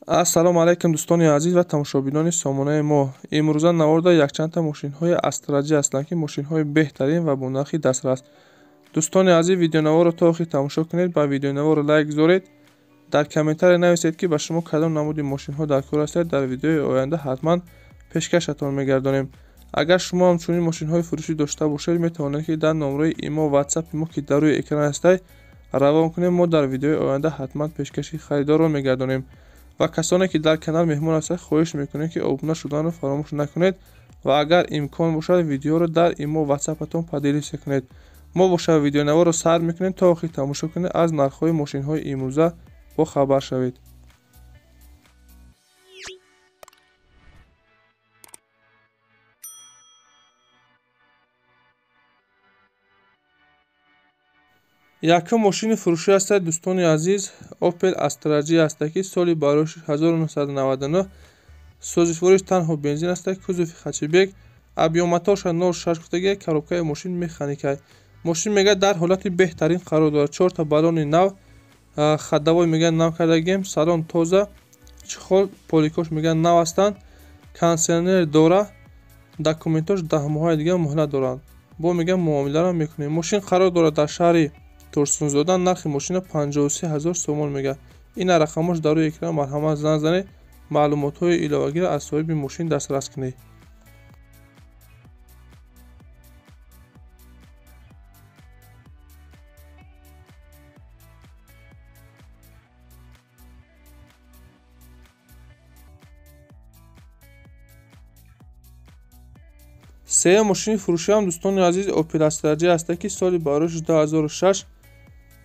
Ассалому алайкум дӯстони азиз ва тамошобинони сомонаи мо. Имрӯза наворда якчандта мошинҳои Astra J ҳастанд, ки мошинҳои беҳтарин ва бо нархи дастрас. Дӯстони азиз, видеонаворро то охир тамошо кунед, ба видеонаворро лайк гузоред, дар комментария нависед, ки ба шумо кадом намуди мошинҳо дар кор ҳастед. Дар видеои оянда ҳатман пешкашатон мегардонем. Агар шумо ҳам чунин мошинҳои фурӯшӣ дошта бошед, метавонед, ки дар номраи имо ватсапи мо, ки дар рӯи экран ҳастай, равон кунед. Мо дар видеои оянда ҳатман пешкаши харидорро мегардонем. Ва касоне ки дар канал меҳмон ҳастанд, хоҳиш мекунем, ки обуна шуданро фаромӯш накунед ва агар имкон бошад, видеоро дар имо ватсапатон поделиться кунед. Мо бошад видеонаворро сар мекунем, то охир тамошо кунед, аз нархҳои мошинҳои имрӯза бохабар шавед. Якум мошини фурӯшӣ ҳастад, дӯстони азиз, Opel Astra J ҳастад, ки соли барои 1999, созишвориш танҳо бензин ҳастад, кузови хэтчбек, объём моторша 06 гуфтагия, коробкаи мошин механикай. Мошин мега дар ҳолати беҳтарин қарор дорад. Чорта баллони нав, ходовой мега нав кардагием, салон тоза, чехол поликош мега нав ҳастанд, кондиционер дора, документош 10 моҳаи дига муҳлат доранд. Бо мега муомиларо мекунем. Мошин қарор дорад дар шаҳри Турсунзода, нархи мошина 53 ҳазор сомон мега. Ина рақамош дар рӯи экран, марҳамат занг занед, маълумотҳои иловагиро аз соҳиби мошин дастрас кунед. Сеюм мошини фурӯшиам, дӯстони азиз, Opel Astra J ҳастад, ки соли барои 2006,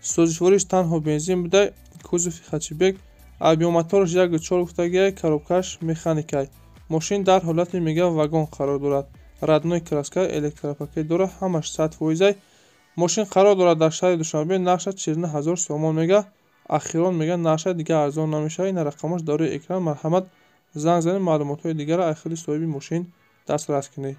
созишвориш танҳо бензин буда, кузови хэтчбек, объём мотораш 1.4 гуфтагия, коробкаш механикай. Мошин дар ҳолати мега вагон қарор дорад. Родной краска, электропакет дорад, ҳамаш 100%. Мошин қарор дорад дар шаҳри Душанбе, нархаш 49 ҳазор сомон мега. Ахирон мега нархаш дига арзон намешавад. Ин рақамош дар рӯи экран, марҳамат занг занед, маълумотҳои дигарро аз худи соҳиби мошин дастрас кунед.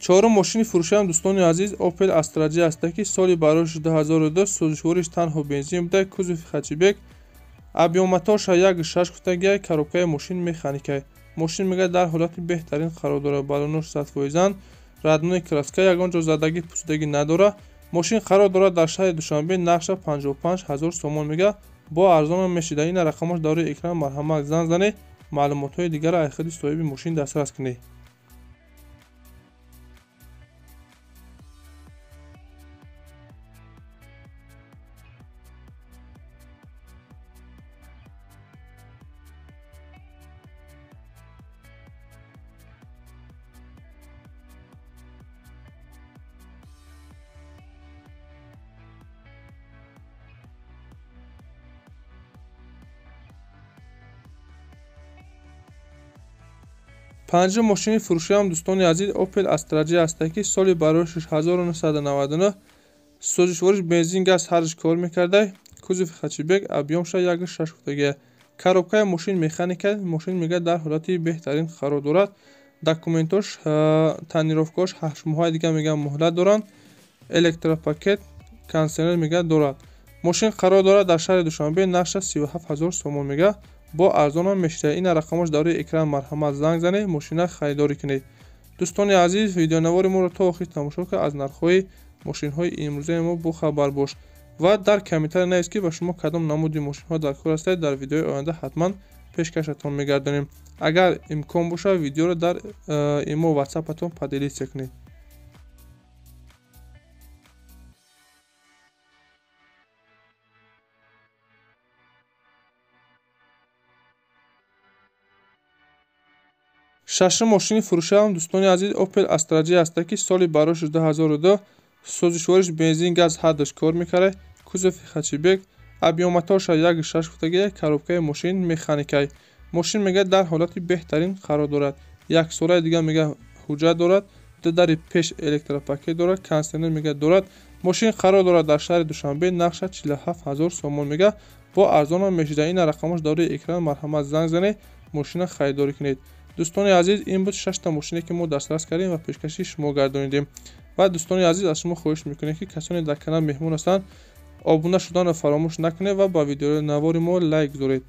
Чорум мошини фурӯшиам, дӯстони азиз, Opel Astra J ҳастад, ки соли барои 2002, созишвориш танҳо бензин буда, кузови хэтчбек, объём моторша 1.6 гуфтагия, коробкаи мошин механикай. Мошин мега дар ҳолати беҳтарин қарор дорад, баллонош 100%, родной краска, ягон ҷо задагӣ пусудагӣ надорад. Мошин қарор дорад дар шаҳри Душанбе, нархша 55 ҳазор сомон мега, бо арзонам мешида. Ина рақамош дар рӯи экран, марҳамат занг занед, маълумотҳои дигарро аз худи соҳиби мошин дастрас кунед. Панҷум мошини фурӯшиам, дӯстони азиз, Opel Astra J ҳастад, ки соли барои 1999, созишвориш бензин, газ ҳарш кор мекарда, кузови хэтчбек, объёмша 1.6 гуфтагия, коробкаи мошин механика. Мошин мега дар ҳолати беҳтарин қарор дорад. Документош, тонировкаош 8 моҳаи дига мега муҳлат доранд, электропакет, кондиционер мега дорад. Мошин қарор дорад дар шаҳри Душанбе, нархша 37 ҳазор сомон мега, бо арзонам мешида. Ина рақамош дар рӯи экран, марҳамат занг занед, мошина харидорӣ кунед. Дӯстони азиз, видеонавори моро то охир тамошо кунед, аз нархҳои мошинҳои имрӯзаи мо бохабар бош ва дар комментария навис, ки ба шумо кадом намуди мошинҳо дар кор ҳастед. Дар видеои оянда ҳатман пешкашатон мегардонем. Агар имкон бошад, видеоро дар имо ватсапатон поделиться кунед. Шашум мошини фурӯшиам, дӯстони азиз, Opel Astra J ҳастад, ки соли барои 2002, созишвориш бензин, газ ҳардаш кор мекард, кузови хэтчбек, объём моторша 1.6 гуфтагия, коробкаи мошин механикай. Мошин мега дар ҳолати беҳтарин қарор дорад. Як солаи дига мега ҳуҷҷат дорад, ду дари пеш электропакет дорад, кондиционер мега дорад. Мошин қарор дорад дар шаҳри Душанбе, нархша 47 ҳазор сомон мега, Бо арзонам мешида. Ина рақамош дар рӯи экран, марҳамат, занг занед, мошина харидорӣ кунед. Дӯстони азиз, ин буд шашта мошине, ки мо дастрас кардем ва пешкаши шумо гардонидем. Ва, дӯстони азиз, аз шумо хоҳиш мекунем, ки касоне дар канал меҳмон ҳастанд, обуна шуданро фаромӯш накунед ва ба видеонавори мо лайк гузоред.